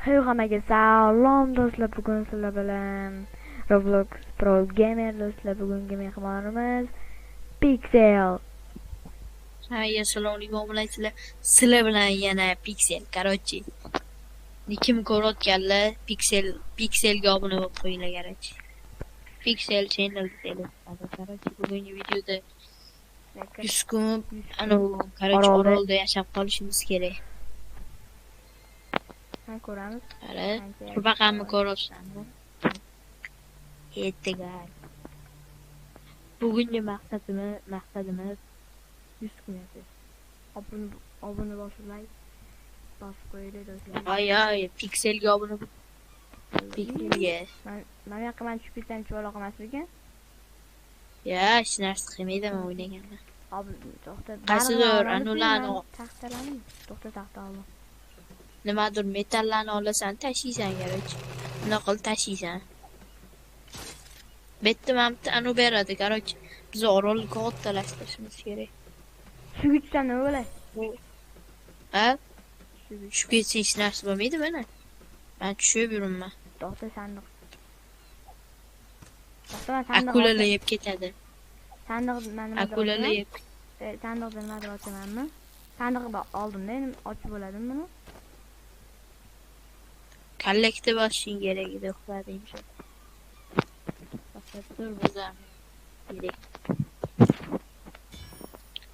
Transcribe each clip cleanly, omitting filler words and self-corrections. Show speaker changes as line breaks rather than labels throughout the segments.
Hey hammaga salom do'stlar, bugun sizlar bilan Roblox Pro Gamer do'stlar, bugungi mehmonimiz Pixel.
Hammaga assalomu alaykum obunachilar. Sizlar bilan yana Pixel. Короче, kim ko'rayotganlar Pixelga obuna bo'lib qo'yinglar, короче. Pixel channel deyiladi. Короче, bugungi videoda 100 kun короче, orolda yashab qolishimiz kerak.
Ha, ko'ramiz.
Qara, qurbaqani ko'ryapsanmi? Ertaga. Bugungi maqsadimiz
100 kun yashash. Obuna bosib like bosib qo'yinglar do'stlar.
Ay, Pixelga obuna bo'l. Pixelga.
Men yoqqa man tushib ketsam chuvalon qilmasmikan?
Ya, hech narsa qilmaydi men o'ylaganda.
To'xta.
Qaysidir anularni
taxtalarni, to'xta, taxta oldim.
Nimadir metallarni olasan, tashiysan, короче. Nima qilib tashiysan? Bitta mana bitta anu beradi, короче. Biz orolni kattalashtirishimiz kerak.
Suvga tushsam nima bo'ladi?
Ha? Tushib ketsa hech narsa bo'lmaydi mana. Men tushib yuribman.
To'xta, sandiq. To'xta, men sandiq.
Akulalar yeb ketadi.
Sandiq men nima?
Akulalar yeb.
Sandiqni nimadir ochamanmi? Sandiqni oldimda, endi ochib bo'ladimi buni?
Kollekta bosishing kerak edi, uxlading. To'xtab tur, bizam. Kerak.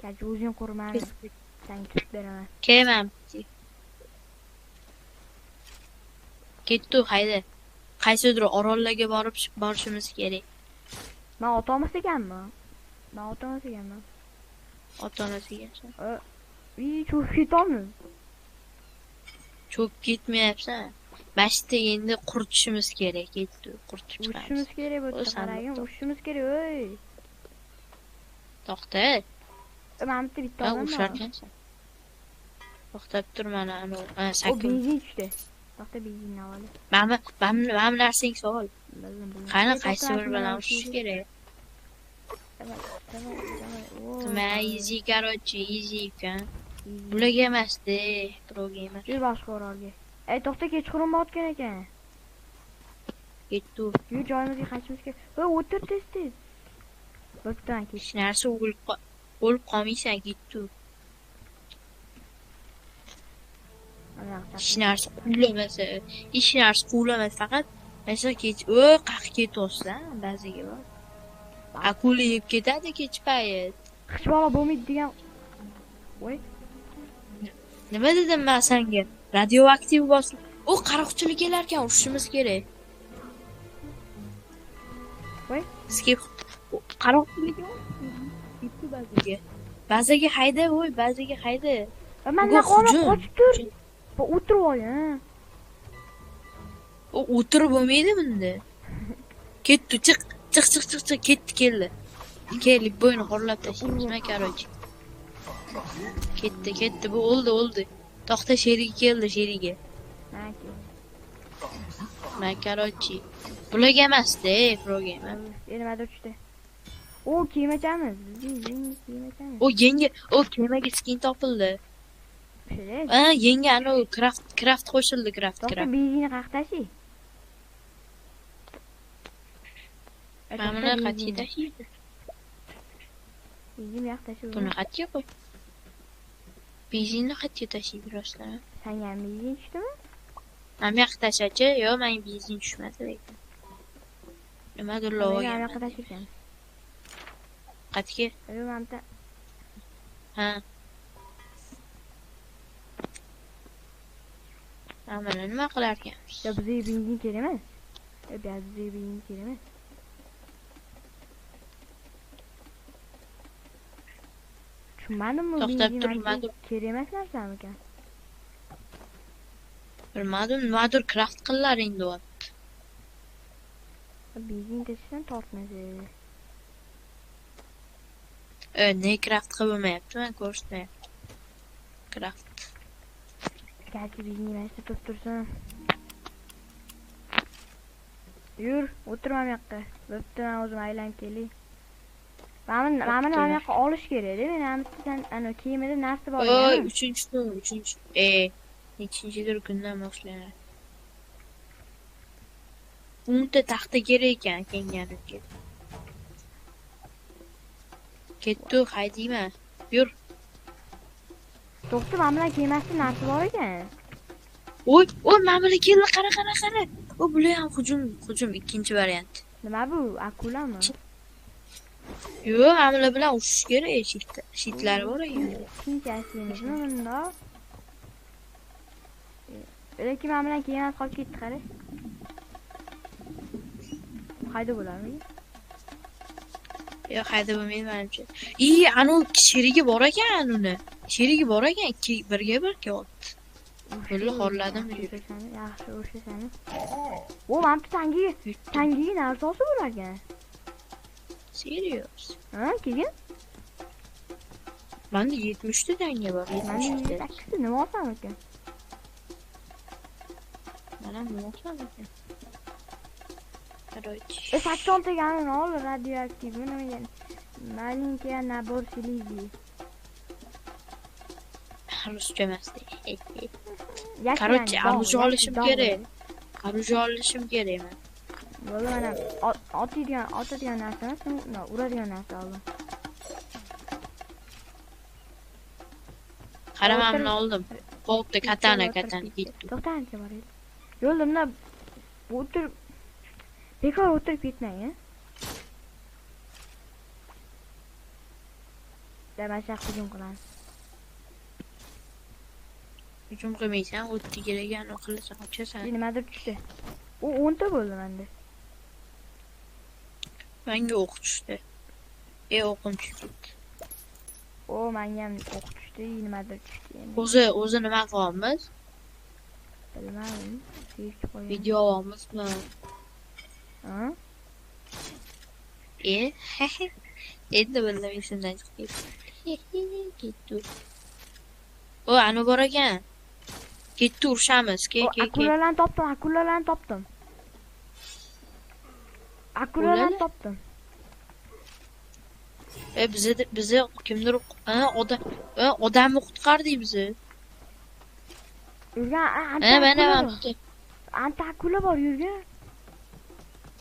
Kachi o'zing qurmani. Sen tutib beraman.
Kelmam. Ketdi, hayda. Qaysidir orollarga borishimiz kerak.
Men ota olmas ekanman. Men ota olmas ekanman.
Ota onasi ekansan.
Cho'kib ketolmi?
Cho'kib ketmayapsan. Mashta endi quritishimiz kerak, ketdi, quritib chiqamiz.
Uchishimiz kerak bu yerda, qaragin, uchishimiz kerak, ey.
To'xta.
Mana bitta bitta odam bor.
Usharkansan. To'xtab tur mana anu,
O benzin tushdi. To'xta, benzinni olay.
Mana narsang sol. Qani qaysi bir bilan uchish kerak?
Давай.
Easy, короче, easy ekan. Bularga emas-da, birovga emas.
Yur boshqa orolga. Ey, to'xta, kechqurun botgan ekan.
Ketdi.
Yur, joyimizga qaytishimiz kerak. Voy, o'tir tez-tez. Bo'pti, man
Hech narsa o'lib qolmaysan, ketdi. Hech narsa quvlamasa, hech narsa quvlamasa, faqat mana kech, qayerga ketyapsan, ba'ziga bor. Akula yeb ketadi kech payt.
Hech balo bo'lmaydi degan. Voy.
Nima dedim men senga? Radioaktiv bosib. O qaroqchilik kelar ekan, urushimiz kerak.
Voy.
Bizga qaroqchilik ketdi ba'ziga. Ba'ziga hayda, voy, ba'ziga hayda.
Mendan qolib qochib tur. Bu o'tirib olgan.
O o'tirib bo'lmaydi bunda. Ketdi, chiq, chiq, chiq, chiq, chiq, ketdi, keldi. Kelib bo'yni xorlab tashlaymiz, men короче. Ketdi, ketdi, bu o'ldi, o'ldi. To'xta, sherigi keldi, sherigi. Men короче. Bularga emas-da, birovga emas.
Nimadir tushdi. O, kemachamiz. Bizning kemachamiz.
O, yangi, o kemaga skin topildi. Ha, yangi anu craft qo'shildi, craft.
To'xta, benzinni qayerga tashiydi?
Mana buni qayerga tashiydi?
Benzinni bu yoqqa tashiydi.
Buni qayerga qo'y? Benzinni qayerga tashiydi rostdan?
Senga ham benzin tushdimi?
Mana bu yoqqa tashlachi, yo'q, menga benzin tushmadi lekin. Nimadir lov
olgan. Mana bu yoqqa tashiysan.
Qayerga?
Yo'q, mana bu.
Ha. Mana nima qilar ekanmiz?
Ya bizga benzin kerak emas. Ya bizga benzin kerak emas. Tushunmadimmi?
To'xtab tur,
kerak emas narsamikan?
Bilmadim, nimadir craft qilaring deyapti.
Benzin tashishdan tortmadi.
Ne craft qilib bo'lmayapti, men ko'rsatmayapti. Craft.
Garchi benzin emasda turib tursin. Yur, o'tirma bu yoqqa. Bo'pti, men o'zim aylanib kelay. Mana bu yoqqa olish kerak-da. Men sen ana kiyimida narsa bor.
Oy, 3-kun, 3. Nechinchidir kundan boshlanadi. 10 ta taxta kerak ekan kenganimga. Ketdi, haydiyman. Yur.
To'xta, mana bilan kelmasdan narsa bor ekan.
Oy, oy, mana bular keldi, qara, qara, qara. O, bular ham hujum ikkinchi variant.
Nima bu? Akulami?
Yo'q, mana bular bilan urushish kerak, shitlari bor ekan.
Ikkinchi aslimizmi bundoq? Lekin mana bilan kelmas qolib ketdi, qara. Hayda bo'larmi?
Yo'q, hayda bo'lmaydi menimcha. I, anu sherigi bor ekan uni. Sherigi bor ekan, ikki birga bir kelyapti. Bo'ldi, xorladim.
Yaxshi, o'sha. O, mana bu tangiga narsa olsa bo'lar ekan.
Serious?
Ha, keyin?
Menda 70 ta tanga bor, 70 ta.
8 ta nima olsam ekan?
Mana nima olsam ekan? Короче.
80 tagani nima oldi? Radioaktiv nima degan? Маленький набор слизи.
Ruscha emas. Короче, оружие olishim kerak. Оружие olishim kerak men.
Bo'ldi, mana otadigan narsa emas, uradigan narsa oldim.
Qara, men buni oldim. Bo'pti, katana ketdi.
To'xta, ancha boraylik. Yo'lda bundan o'tirib bekor o'tirib ketmang, a? Mana shu hujum qilamiz.
Hujum qilmaysan, o'tdi kerak, qilasan, ochasan.
Nimadir tushdi. U 10 ta bo'ldi menda.
Menga o'q tushdi. O'qim tushdi.
O, menga ham o'q tushdi, nimadir tushdi endi.
O'zi nima qilyapmiz?
Bilmadim.
Video olyapmizmi?
Ha?
Endi bildim, esimdan chiqib ketdi. Ketdi. O, anu bor ekan. Ketdi, urushamiz. Ke.
Akulalarni topdim, akulalarni topdim. Akulalarni topdim.
Bizi kimdir, odamni qutqardi bizi.
Yurgan,
mana
anta akula bor, yurgan.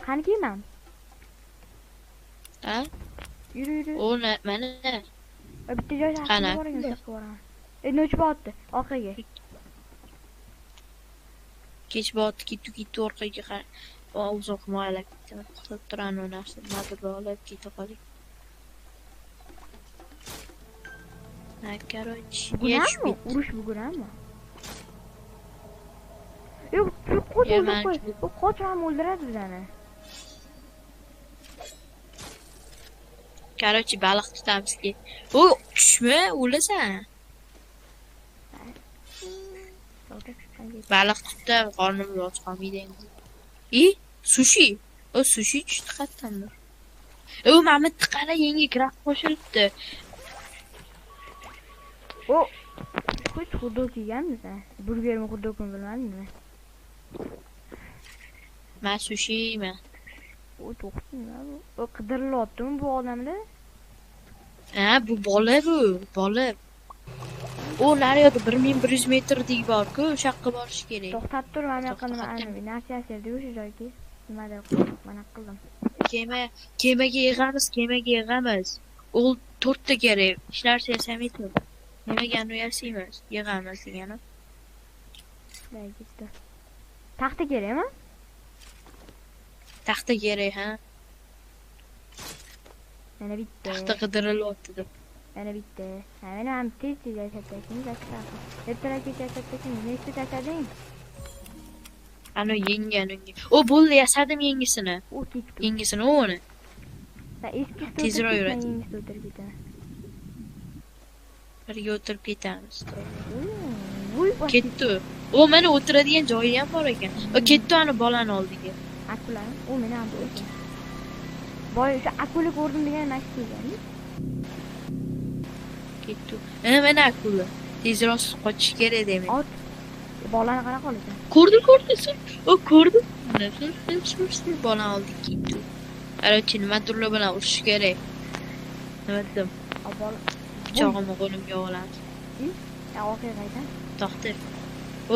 Qani kiyman?
Ha?
Yur.
O, mana.
Bitta joyda akula bor ekan, o'sha yoqqa boraman. Endi botdi, orqaga.
Kech botdi, ketdi orqaga. O'zim himoyalab ketdim. Qilib turan u narsa, nimadir olib keta qoling. Короче,
bugunami? Urush bugunami? Yo'q, qo'y, qo'y. U qoch ham o'ldiradi bizani.
Короче, baliq tutamizki. U tushma, o'lasan. Baliq tutdim, qornim och qolmaydi endi. Sushi. O, sushi tushdi qayerdandir. O, mana bu qara yangi craft qo'shilibdi.
O, hech xot-dog yeganmisan? Burgermi, xot-dogmi bilmadim nima.
Men sushi yeyman.
O, to'xta, nima bu? O, qidirilyaptimi bu odamlar?
Ha, bu bola bu, bola. O, nariyoqda 1100 metrdek bor-ku, o'sha yoqqa borish kerak.
To'xtab tur, mana bu yoqqa nima narsa yasaydi o'sha joyga. Nimadir mana qildim.
Kemaga yig'amiz, kemaga yig'amiz. U 4 ta kerak. Hech narsa yasamaydi. Nimaga uni yasaymiz? Yig'amiz degani.
Ketdi. Taxta kerakmi?
Taxta kerak, ha.
Mana bitta.
Taxta qidirilyapti deb.
Mana bitta. Ha, mana ham tez-tez yasab tashlaymiz, ertalab kecha yasab tashlaymiz. Nechta tashlading?
Ana yengi, ana. O, bo'ldi, yasadim yengisini.
O, ketdi.
Yengisini uni.
Ha, eskisi
tezroq yuradi.
Yengisi o'tirib ketadi.
Birga o'tirib ketamiz.
Voy,
ketdi. O, mana o'tiradigan joyi ham bor ekan. O, ketdi ana bolani oldiga.
Akula. O, meni ham ekan. Boy, o'sha akula ko'rdim degan nima kelgan?
Ketdi. Mana akula. Tezroq qochish kerak demak.
Ot. Bolani qanaqa olasan?
Ko'rdim, ko'rdim. O, ko'rdim. Sur, bolani oldik, ketdi. Короче, nimadirlar bilan urushish kerak. Nima dedim?
Bola
Pichog'imni qo'limga olamiz.
Orqaga qaytaman.
To'xta.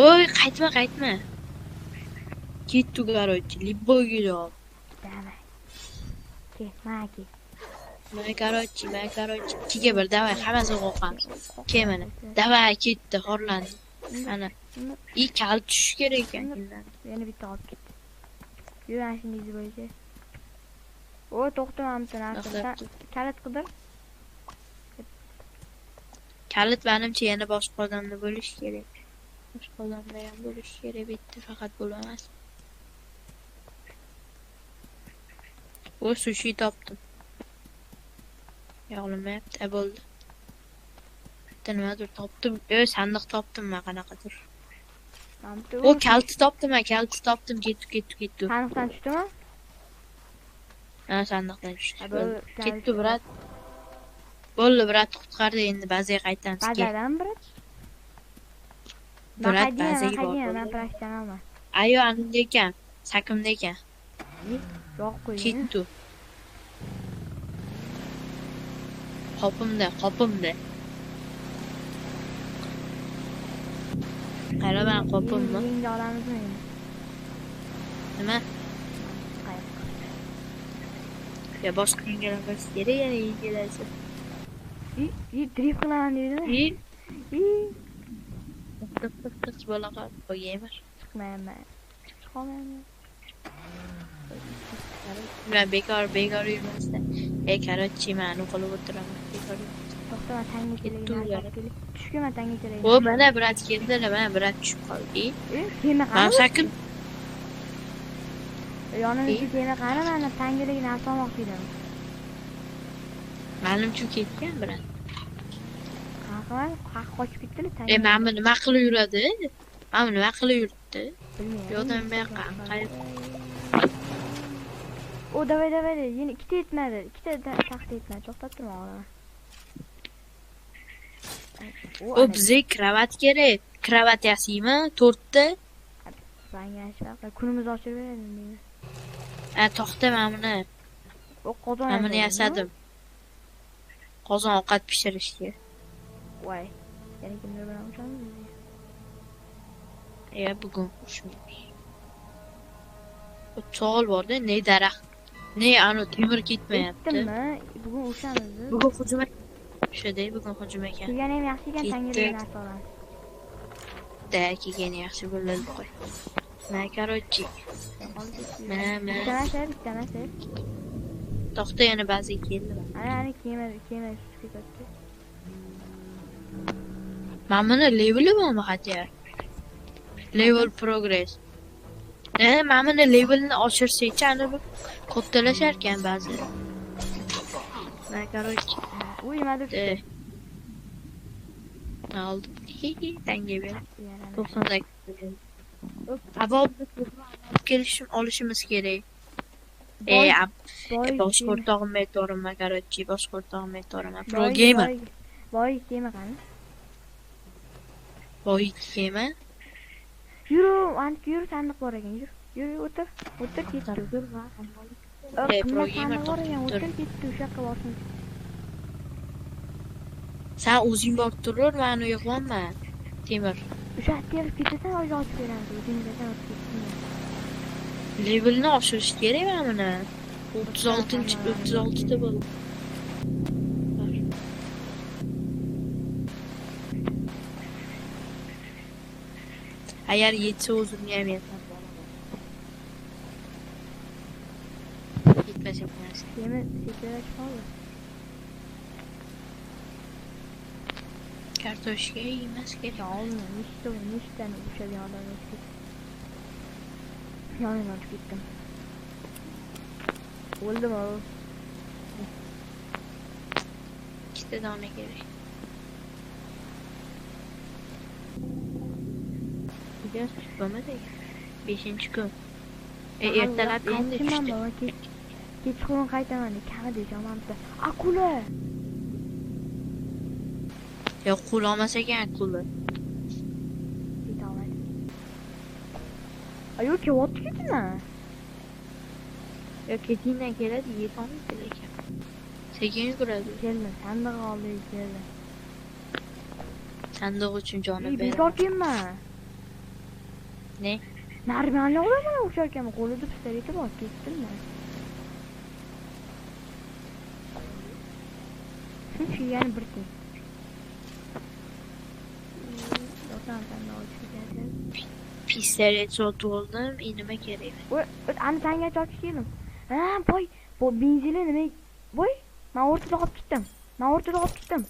Oy, qaytma, qaytma. Ketdi, короче, любой javob.
Давай. Ke, mana ke.
Mana, короче, mana, короче. 2ga 1, давай, hammasi qo'rqamiz. Ke mana. Давай, ketdi, xorlandi. Ana. I kalit tushishi kerak ekan.
Yana bitta olib ketdi. Yur, ana shuni izi bo'yicha. O, to'xta, mana bitta narsa. Kalit qidir.
Kalit menimcha yana boshqa odamda bo'lishi kerak. Boshqa odamda ham bo'lishi kerak, bitta faqat bo'lmas. O, sushi topdim. Yog'ilmayapti, bo'ldi. Bitta nimadir topdim. Sandiq topdim men qanaqadir. O, kaliti topdim men, kaliti topdim. Ketdi, ketdi, ketdi.
Sandiqdan tushdimi?
Ha, sandiqdan tushdi. Ketdi, brat. Bo'ldi, brat, qutqardi, endi bazaga qaytamiz.
Bazadan, brat?
Brat, bazaga bor.
Men professionalman.
Ayo, anunda ekan, sakimda ekan.
Yo'q qo'ying.
Ketdi. Qopimda, qopimda. Qara, men qopimmi?
Endi olamizmi endi?
Nima? Ya boshqa yengilmas kerak, yana yengilasi.
I drift qilaman deydimi?
I. Tiq bo'la qol, qo'yaymer.
Chiqmayman. Chiqolmayman.
Men bekor yurmasdan. Короче, men uni qilib o'tiraman. Bekor.
To'xta, men tanga kelayman. Tushganman tanga kelayman.
O, mana brat keldilar, mana brat tushib qoldi.
Kema qani?
Men sakin.
Yonimizda kema qani? Mana tangadagi narsa olmoqchi edim.
Menimcha ketgan brat.
Qanaqa? Haq qochib ketdilar tanga.
Mana bu nima qilib yuradi? Mana bu nima qilib yuribdi?
Bilmayman.
Yo'qdan bu yoqqa qayerga?
O, davay, davay, yana ikkita yetmadi. Ikkita taxta yetmadi. To'xtab turma, olaman.
O, bizga kravat kerak. Kravat yasaymi? 4 ta.
Kunimiz ochib beradi deyman.
To'xta, mana buni.
O, qozon
Mana buni yasadim. Qozon ovqat pishirishga.
Voy. Yana kimdir bilan urushamiz?
Ya bugun urushmaymiz. Chog'il borda, ne daraxt, ne anu temir ketmayapti.
Aytdimmi? Bugun urushamiz.
Bugun hujum. O'sha-da, bugun hujum ekan.
Kelgani ham yaxshi ekan, tangadan narsa olamiz.
Da, kelgani yaxshi bo'ladi qo'y. Ma, короче. Ma.
Bitta.
To'xta, yana ba'zi keldi.
Ana, kema sutib ketdi.
Mana buni leveli bormi hatto? Level progress. Mana buni levelini oshirsak-chi, ana bu kattalashar ekan ba'zi. Ma, короче.
U nimadir tushdi.
Oldim. Tanga ber. 98. Avval kelishim olishimiz kerak. Boshqa o'rtog'im aytorimman, короче, boshqa o'rtog'im aytorimman. Pro gamer.
Boy kema qani?
Boy kema?
Yur, antik yur, sandiq bor ekan, yur. Yur, o'tir. O'tir ketdi.
Pro gamer
bor ekan, o'tir ketdi, o'sha yoqqa borsin.
Sen o'zing borib turur, men uni yig'yapman. Temir.
O'sha terib ketasan, o'zi ochib beramiz. O'zing bilasan, o'tib ketsin.
Levelni oshirish kerak mana buni. 36 ta bo'ldi. Agar yetsa o'zimga ham yetadi. Yetmasa emas.
Kema sekinlashib qoldi.
Kartoshka yemas kerak.
Oldin nechtani ushadigan odam o'tib ketdi. Yonimdan o'tib ketdim. O'ldim o.
Ikkita dona kerak. Bugun bo'lmadi. 5-kun. Ertalab endi tushdi.
Kechqurun qaytaman, kamida yomon bitta. Akula.
Yo'q, qo'l olmas ekan akula.
Keta olmadi. Ayo, kelyapti ketina.
Yo'q, ketingdan keladi, yetolmaydi lekin. Sekin yuguradi.
Keldi, sandiq oldi, keldi.
Sandiq uchun joni berdi.
Bekor kelma.
Ne?
Normalni odam bilan urushar ekanman, qo'lida pistoleti bor, ketdim men. Shuncha yegani bir tiyin. Yo'qdan sanda olishga kerak.
Pistolet sotib oldim, endi nima kerak?
Voy, ani tanga chopib keldim. Ha, voy, bu benzini nima? Voy, men o'rtada qolib ketdim. Men o'rtada qolib ketdim.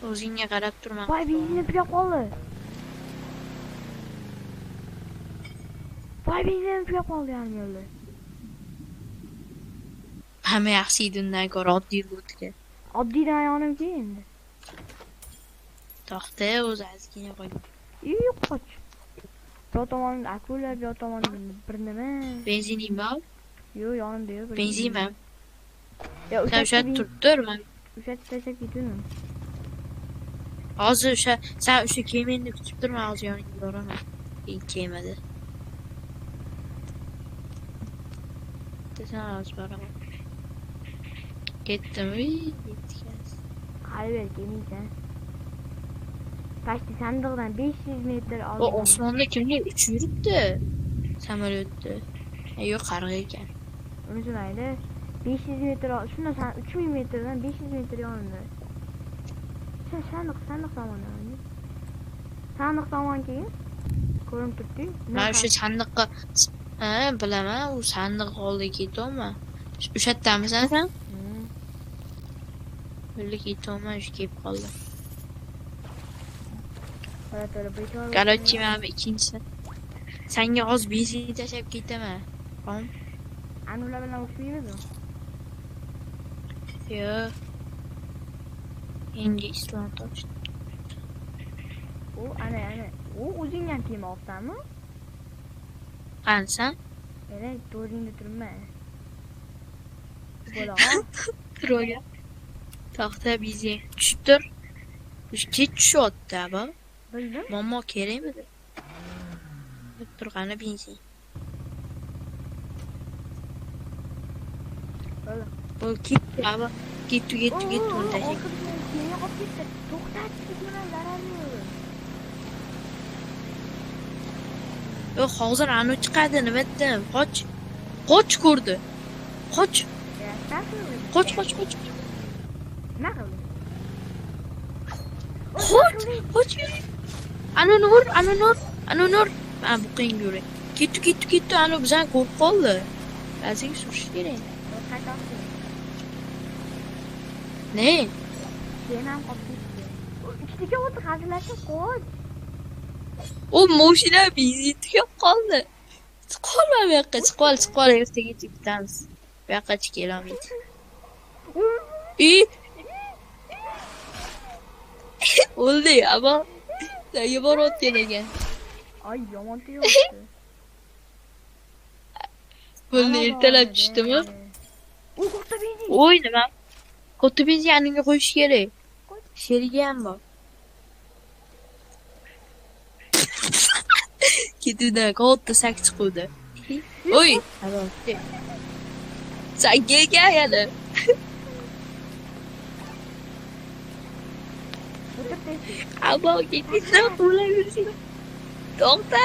O'zingga qarab turma.
Voy, benzini tugab qoldi. Voy, benzinim tugab qoldi yarim yo'lda.
Hamma yaxshi edi undan ko'ra oddiy lootga.
Oddiydan yonim keyin endi.
To'xta, o'zi ozgina qo'y.
Yo'q, qoch. Bu tomonda akula, bu tomonda bir nima.
Benzining bor?
Yo'q, yonimda yo'q.
Benzin bor.
Ya,
Sen o'sha turib tur, men
o'sha tashlab ketaman.
hozir o'sha sen o'sha kemani kutib tur, men hozir yoningga boraman. Keyin kemada. Desam hozir boraman. Ketdim, uy, yetdik.
Qali kelmaysan. Pastda sandiqdan 500 metr
O
oldin.
osmonda kimdir uchib yuribdi. Samolyotda. Yo'q, qarg'a ekan.
Unisi mayli. 500 metr shundan san 3000 metrdan 500 metr yonimda. Sen sandiq tomondan. Sandiq tomon keyin ko'rinib turibdi.
Men o'sha sandiqqa, ha, bilaman, u sandiq oldiga ketyapman. O'sha yerdamisan sen? Yo'lda ketyapman, o'sha kelib qoldi. Короче, mana bu ikkinchisi. Senga hozir benzin tashlab ketaman. Tamam?
Ana ular bilan urushmaymizmi?
Yo'q. Yangi islom topishdi.
U ana ana. U o'zing ham kema olibsanmi?
Qanisan?
Ana to'ringda turibman. Bo'la.
Turoga. To'xta, benzin tushib tur. Kech tushyapti, aba.
Bildim.
Muammo kerakmidi? Deb turgani benzin.
Bo'ldi.
Bu ketdi, aba. Ketdi, ketdi, ketdi. Uni tashlab.
Kema qolib ketdi. To'xtatib ketmadan zarari yo'q.
Yo'q, hozir anu chiqadi, nima dedim? Qoch. Qoch ko'rdi. Qoch. Qoch, qoch, qoch.
Nima qilding?
Qoch, qoch. Anu nur, anu nur, anu nur. Mana bu qiyinga yuray. Ketdi, ketdi, ketdi. Anu bizani ko'rib qoldi. Ba'ziga surish kerak. Ne?
Kemam qolib ketdi. Ikkitaga o'tir, hazillashib qoch.
U mashina benzin tugab qoldi. Chiqib qolma bu yoqqa, chiqib ol, chiqib ol, ertaga ketamiz. Bu yoqqa chiqib kelolmaydi. O'ldi, ammo nega borayotgan ekan?
Ay, yomon teyapti.
Bo'ldi, ertalab tushdimi?
U katta benzin.
Oy, nima? Katta benzin yoniga qo'yish kerak. Sherigi ham bor. Ketuvdan katta sak chiquvdi. Oy, sakka ekan yana. Ammo ketishdan quvlayversin. To'xta.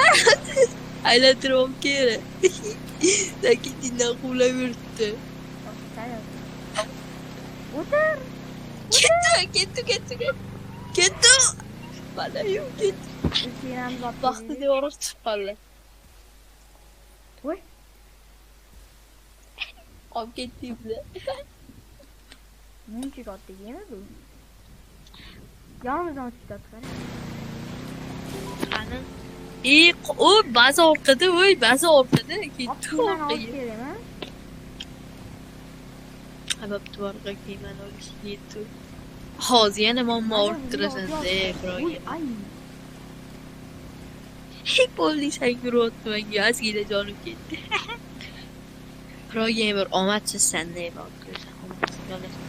Aylantirib olib kel. Sakindan quvlab yuribdi.
O'tir.
Ketdi, ketdi, ketdi, ketdi. Mana yo'q, ketdi. Vaqti yorug' chiqib qoldi.
Voy.
Olib ketdi bizni.
Muncha katta yemi bu? Yonimizdan o'tib ketdi, qara.
Qani? U ba'zi orqada, voy, ba'zi orqada ketdi orqaga. Sabab tuvarga kiyman olish yetdi. Hozir yana muammo orttirasan-da, biroga.
Ay.
Bo'ldi, sen ko'ryapti menga, ozgina jonim ketdi. Biroga bir omadsizsan-da, omadsiz bolasan.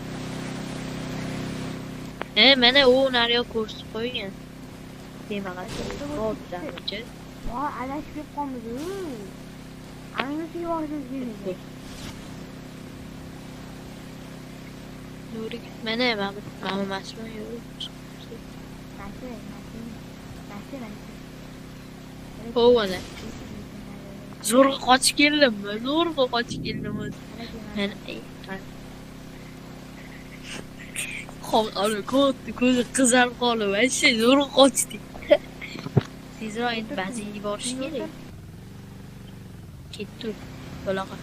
Mana u naryoq ko'rsatib qo'ygan. Demak,
Voy, adashib ketib qolamiz. Anglisiga borishimiz kerak.
Nurik, mana mana emasmi? Yo'q.
Mana.
Hovada. Zo'rg'a qochib keldimmi? Zo'rg'a qochib keldim o'zi. Men ko'zi qizarib qoldi, вообще zo'rg'a qochdik. Tezroq endi bazinga borish kerak. Ketdi bolaqa.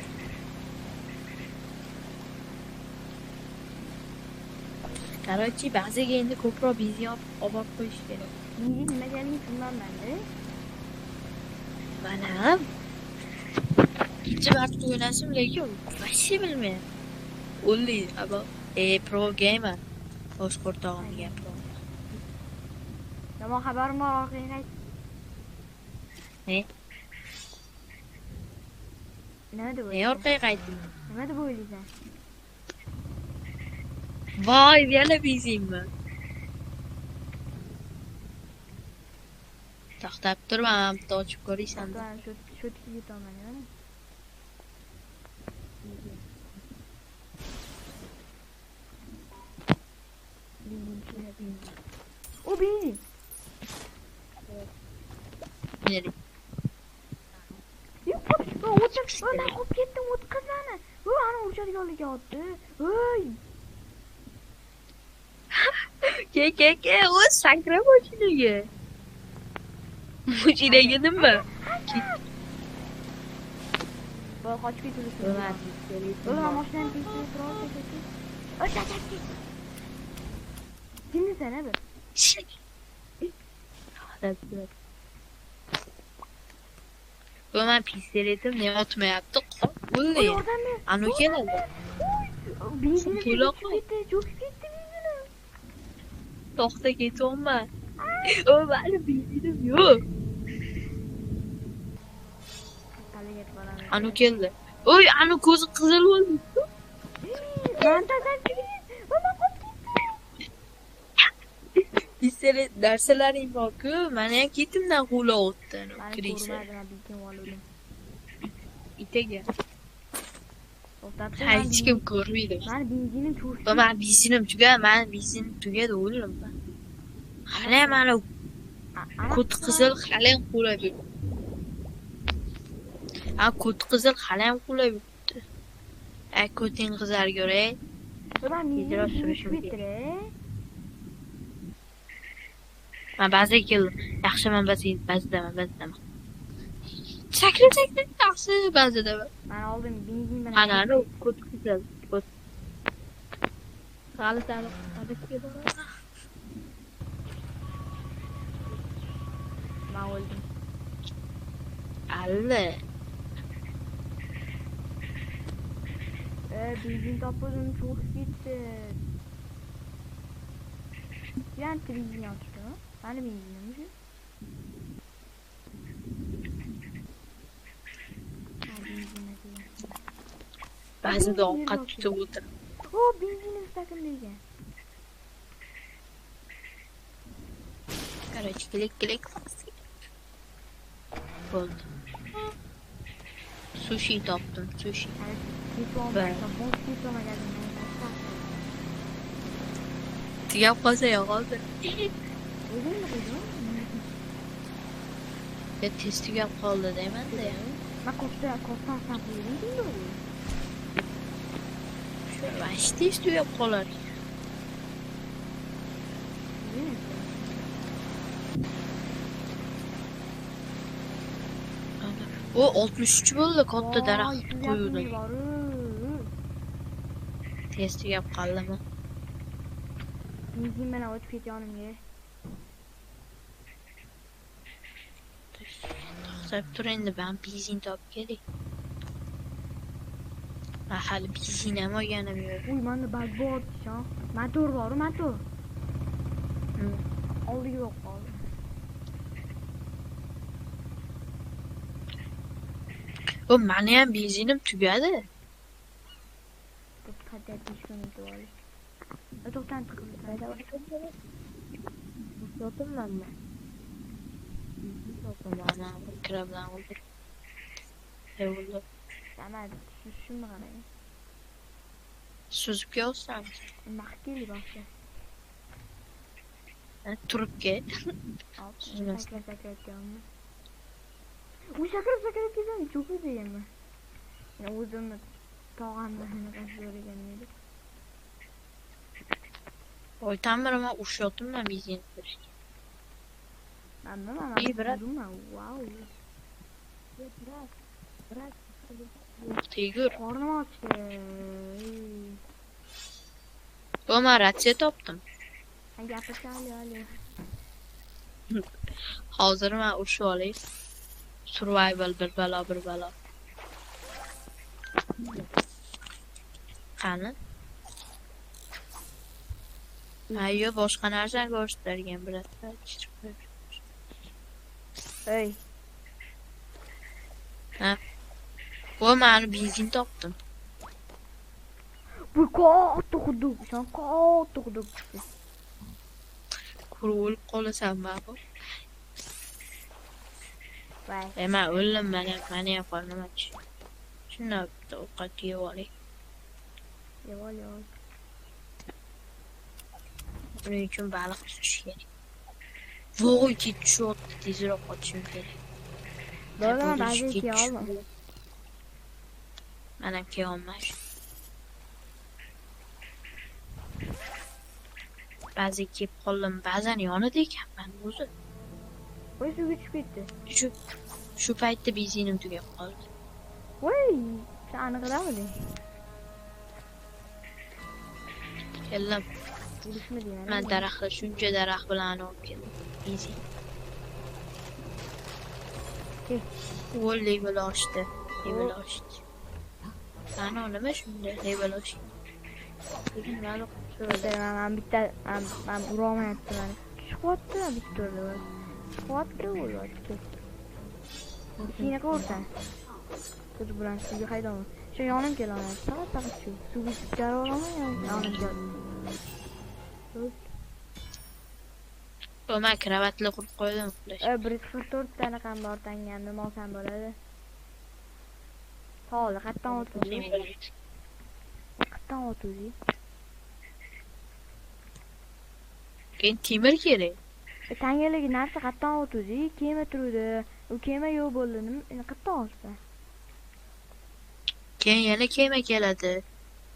Короче, bazaga endi ko'proq benzin olib borib qo'yish kerak.
Benzin nimagaligini tushunmayman-da.
Mana ham ikkinchi marta o'ynashim, lekin вообще bilmayman. O'ldi, abo. Pro gamer. Boshqa o'rtog'imga pro.
Yomon xabarim bor, orqaga qayt.
Ne?
Nima deb
Ne
o'ylaysan?
orqaga qaytding?
Nima deb o'ylaysan?
Voy, yana benzinmi? To'xtab tur, mana bitta ochib ko'raysan.
To'xtab, shu yerga yetaman, nima? Benzin. O benzin.
Nere?
Yo'q, o'tib, men qolib ketdim, o'tkazmani. U ana urishadiganlarga otdi. Voy!
Ke, ke, ke, u sakra mashinaga. Mashinaga nima?
Voy, qochib ketdi. O'lma, mashinani tekshirib turib ketdi. O'ch, o'ch, o'ch. Kimnisan, a bir?
Bu men pistoletim ne otmayapti? O'ldi.
Yordam ber.
Anu keladi.
Benzinim
To'la
cho'kib ketdi, cho'kib ketdi benzinim.
To'xta, ketyapman. O, mani benzinim yo'q. Anu keldi. Oy, anu ko'zi qizil bo'ldi.
Man tashlab ketdim. Man qolib ketdim.
Pistolet narsalaring bor-ku, meni ham ketimdan quvlab o'tdi.
Mani
Kirisi.
ko'rmadi, men benzin oldim.
Itaga.
To'xtab tur,
Ha, hech kim ko'rmaydi.
Mani benzinim cho'kdi.
Va mani benzinim tugadi, mani benzinim tugadi, o'ldim man. Hali ham mana ko't qizil hali ham quvlab yuribdi. Ha, ko't qizil hali ham quvlab yuribdi. A, ko'ting qizarga uray.
Man benzinim
Tezroq surishim
cho'kib ketdi.
Man bazaga keldim. Yaxshi, man bazadaman, bazadaman. Sakra, sakra, yaxshi, bazadaman.
Man oldim benzin bilan.
Ana, ana, ko't qizil, ko't. G'alati adashga boraman.
Man o'ldim.
Alla.
Benzin topdim, cho'kib ketdi. Yana bitta benzin yotibdi. Mani benzinim shu. Ha, benzin degan.
Ba'zida ovqat tutib o'tir.
O, benzinim stakim degan.
Короче, klik klik. Bo'ldi. Sushi topdim, sushi. Tugab qolsa yo'qoldi.
O'zingmi qo'yding?
Ya tez tugab qoldi deyman-da.
Man kofta, kofta san qo'ydingmi?
Shu vash tez tugab qolar. O 63 bo'ldi, katta daraxt qo'yuvdi. Tez tugab qoldimi?
Benzin bilan o'tib ket yonimga.
To'xtab tur endi, men benzin topib keling. Men hali benzin ham olganim yo'q.
Uy, menda bag bor, shon. Motor bor, motor. Oldiga yo'q qoldi.
O, meni ham benzinim tugadi.
To'xtab, 5 minut bo'ldi. To'xtab tiqildi.
Yo'qmanmi? Yo'qman, kira bilan o'ldir. O'ldir.
Tamam, suzishimni qarang.
Suzib kelsan.
Nima qilib keldi boshqa?
Turib kel.
Suzmasdan sakrayotganmi? Bu sakrab kelsam cho'kib deganman. Men o'zimni tog'amni anaqasi zo'r edi.
Boydan beri man urushyaptim benzin qilishga.
Man nima,
Ey, брат.
man vau.
Брат, tegur.
Qornim ochdi.
Bu man ratsiya topdim.
Gapirsa alo alo.
Hozir man urushib olay. Survival bir balo bir balo. Qani? Ha, yo'q, boshqa narsani ko'rsatarkan, брат.
Ey,
Bu mani benzin topdim.
Bu katta quduq, sen katta quduq chiqdi.
Ko'rib o'lib qolasan bu.
Voy.
E, man o'ldim, meni ham qornim och. Shunday bitta ovqat yeb olay.
Yeb ol, yeb ol.
Buning uchun baliq tutish kerak. Voy, ket tushyapti, tezroq qochishim kerak.
Bo'ldi, man
Bo'lish
ba'zi
ket
kela oldim.
tushdi. Man ham kelyapman. Ba'zi kelib qoldim, ba'zan yonida ekanman o'zi.
Voy, suvga tushib ketdi.
Shu paytda benzinim tugab qoldi.
Voy, sen aniqlamiding?
Keldim.
Urushma deyman.
Man daraxtlar, shuncha daraxt bilan olib keldim. Benzin.
Kel.
U level oshdi. Level oshdi. Ana nima shunda level oshdi. Lekin nimani
Bitta man bitta man urolmayapti mani. Chiqyapti, bitta urdi. Chiqyapti, uryapti. Ishingni qilaversan. Ko'z bilan suvga haydaman. Shu yonim kelolmayapti. Faqat faqat shu. Suvga tushib olaman, yonim keladi.
Man kravatli qurib qo'ydim uxlash.
144 ta anaqam bor tangam, nima olsam bo'ladi? Tog'li qayerdan o'tding? Qayerdan o'tding?
Keyin temir kerak.
Tangaligi narsa qayerdan o'tding? Kema turdi. U kema yo'q bo'ldi. Nima qayerdan olsa?
Keyin yana kema keladi.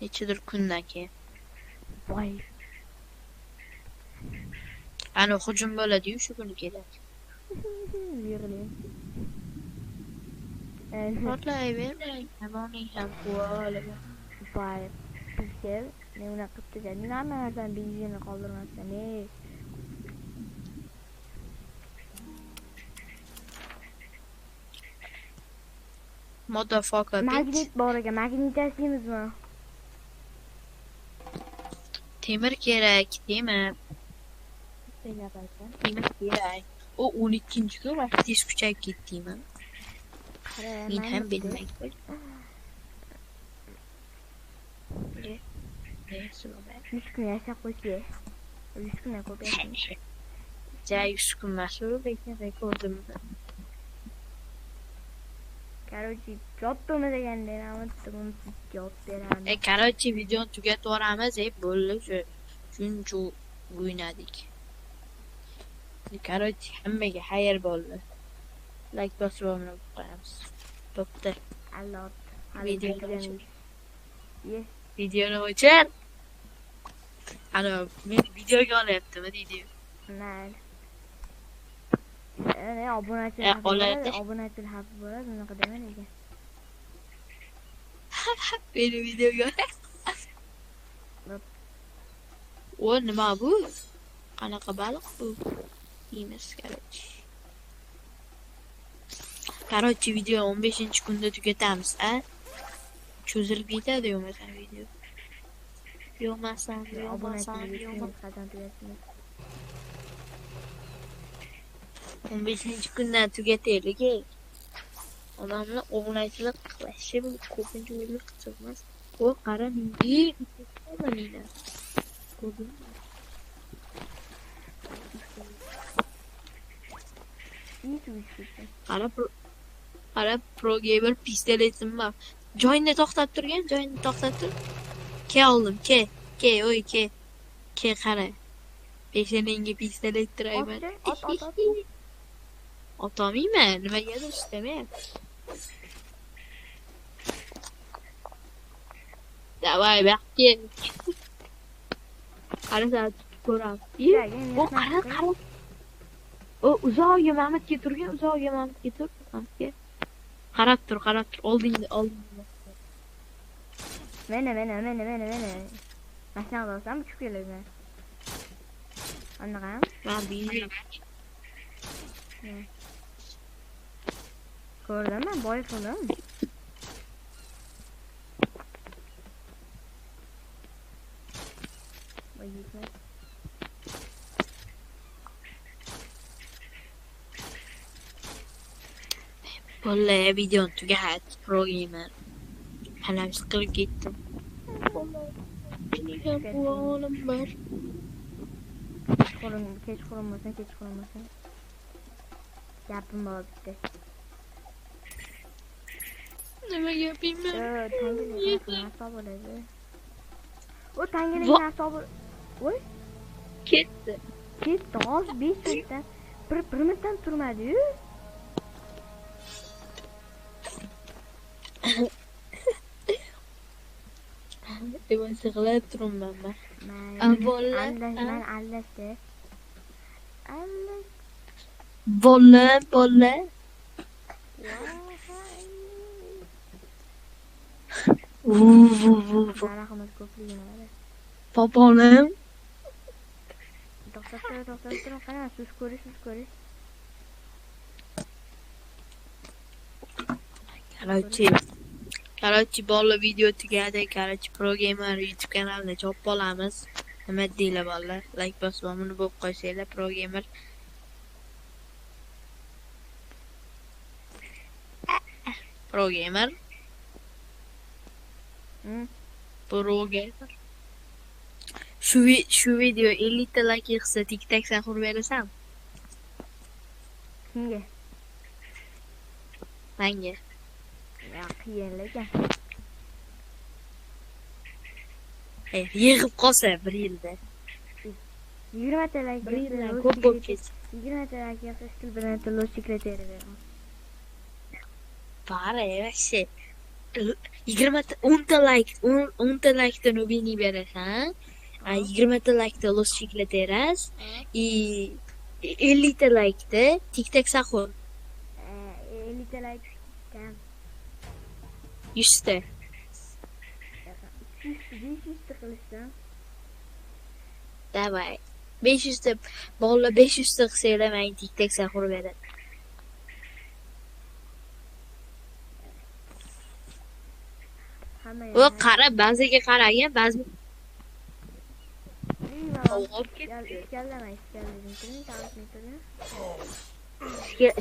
Nechadir kundan keyin.
Voy.
Ana hujum bo'ladi-yu, shu kuni keladi.
Yig'layman.
Portlayvermang, amoning ham quvoli.
Voy, piksel, men unaqa qilib tashladim. Nima narsani benzinni qoldirmasdan, ey.
Motherfucker bitch.
Magnit bor ekan, magnit tashlaymizmi?
Temir kerak, temir. Temir kerak. O 12-kun vaqt tez kuchayib ketdingmi?
Qara,
Men ham
magnit.
bilmay qo'ydim. Ne?
100 kun yashab qo'ysa. 100 kundan ko'p yashaymiz.
Ja, 100 kun emas, u lekin rekordim.
Короче, jotdimi deganda nima javob beramiz.
Короче, videoni tugatib yuboramiz, bo'ldi shu. Shuncha o'ynadik. Короче, hammaga xayr bo'ldi. Like bosib obuna bo'lib qo'yamiz. Bo'pti.
Alloh.
Videoni o'chir.
Ye.
Videoni o'chir. Ana, men videoga olyaptimi deydi.
Mayli. Ne obunachilar xafa
Oladi.
bo'ladi, obunachilar xafa bo'ladi, unaqa dema lekin.
Meni videoga. O nima bu? Qanaqa baliq bu? Emas, короче. Короче, video 15-kunda tugatamiz, a? Cho'zilib ketadi yo'qmasam video. Yo'qmasam, yo'qmasam, yo'qmasam.
Qachon tugatamiz?
15-kundan tugataylik. Odamlar obunachilik qilishi bu ko'pincha o'zi qiziq emas. O qara, menga. Ko'rdingmi? Qara, qara, pro gamer pistoletim bor. Joyini to'xtatib turgan, joyini to'xtatib tur. Ke oldim, ke, ke, oy, ke. Ke qara. Peshanangga pistolet tirayman.
Ot, ot, ot.
Otolmayman, nimagadir ishlamayapti. Davay, bu yoqqa kel. Qarasa ko'ramiz. O qara, qara. O uzog'iga Mamatga turgin, uzog'iga Mamatga tur, Mamatga. Qarab tur, qarab tur, oldingda, oldingda.
Mana, mana, mana, mana, mana. Mashina olsam uchib keladi. Anaqa.
Men bilmayman.
Ko'rdimmi? Boy qildim. Voy yetmas.
Bo'ldi, videoni tugat, pro gamer. Hanam siqilib ketdim. Mening ham o'g'lim bor.
Kechqurun, kechqurun bo'lsin, kechqurun bo'lsin. Gapim bor bitta.
Nima gaping bor?
Tanganing narsa bo'ladi. O tanganing narsa voy
ketdi.
Ketdi, hozir 5 minutdan bir minutdan turmadi-yu.
Evan sig'ilib turibman man.
Man aldashdi. Aldash.
Bola, bola. Vu.
Daraxtimiz ko'pligini qara.
Poponim.
To'xtab tur, to'xtab tur, qara, siz ko'rish, siz ko'rish.
Короче, bola video tugadi. Короче, Pro Gamer YouTube kanalida chopib olamiz. Nima deylar bolalar? Like bosib obuna bo'lib qo'ysanglar Pro Gamer. Pro Gamer. Pro Gamer. Shu video 50 ta like yig'sa, TikTok sen qurib berasan?
Kimga?
Menga.
Ya qiyin lekin.
Yig'ib qolsa bir yilda.
20 ta like
bir yildan ko'p bo'lib ketsa.
20 ta like yig'sa, stil bilan tillo sekretari beraman.
Bari, вообще. 20 ta, 10 ta like, 10 ta likedan Nubini berasan. 20 ta likeda Los Chicleteras и 50 ta likeda TikTok sahur.
50 ta like kam.
100 ta.
500 ta qilishdan.
Давай. 500 ta bolalar 500 ta qilsanglar men TikTok sahur beradi. O qara, ba'ziga qaragan, ba'zi O'g'ib ketdi.
Ishkallama, ishkallading. Turing, tanishni turing.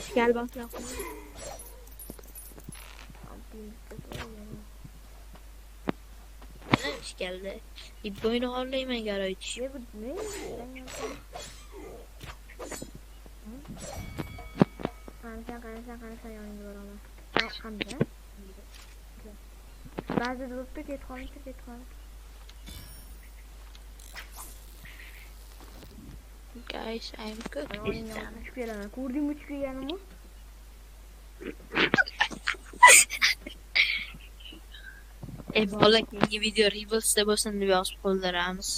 Ishkal boshlab. Ishkalda. Ip bo'yni xohlayman, короче.
Qanasan, qanasan, qanasan yoningga boraman. Qanday? Ba'zida bo'pti, ketib qolibdi, ketib qolibdi.
Guys, I'm cooked this time.
Uchib kelaman. Ko'rdingmi uchib kelganimni?
Bola, keyingi video Rebels'da bo'lsin deb yozib qoldiramiz.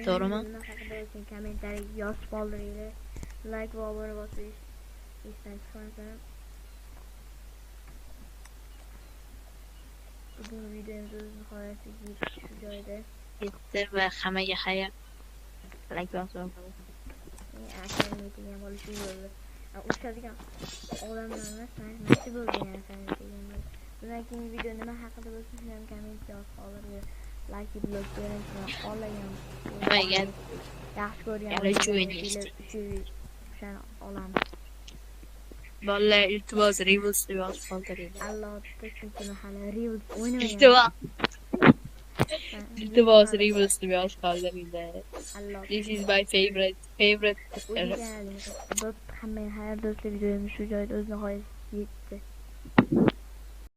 To'g'rimi?
Nima haqida bo'lsin, kommentariy yozib qoldiringlar. Like va obuna bosish esdan chiqmasin. Bugungi videomiz o'z nihoyasiga yetdi shu joyda.
Yetdi va hammaga xayr. Like bosib obuna.
Akam degan bola shu bo'ldi. Urushadigan odamlar emas, mana shu bo'ldi yana degan bola. Bundan keyingi video nima haqida bo'lsin, shuni ham kommentga yozib qoldiringlar. Like, blog bering, xohlagan. Yaxshi ko'rgan. O'shani olamiz.
Bolalar, iltimos Rebels deb yozib qoldiringlar.
Allohga chunki men hali Rebels o'ynamagan.
Iltimos. Iltimos Rebels deb yozib qoldiringlar. This is my favorite.
Hammaga xayr do'stlar, videomiz shu joyda o'z nihoyasiga yetdi.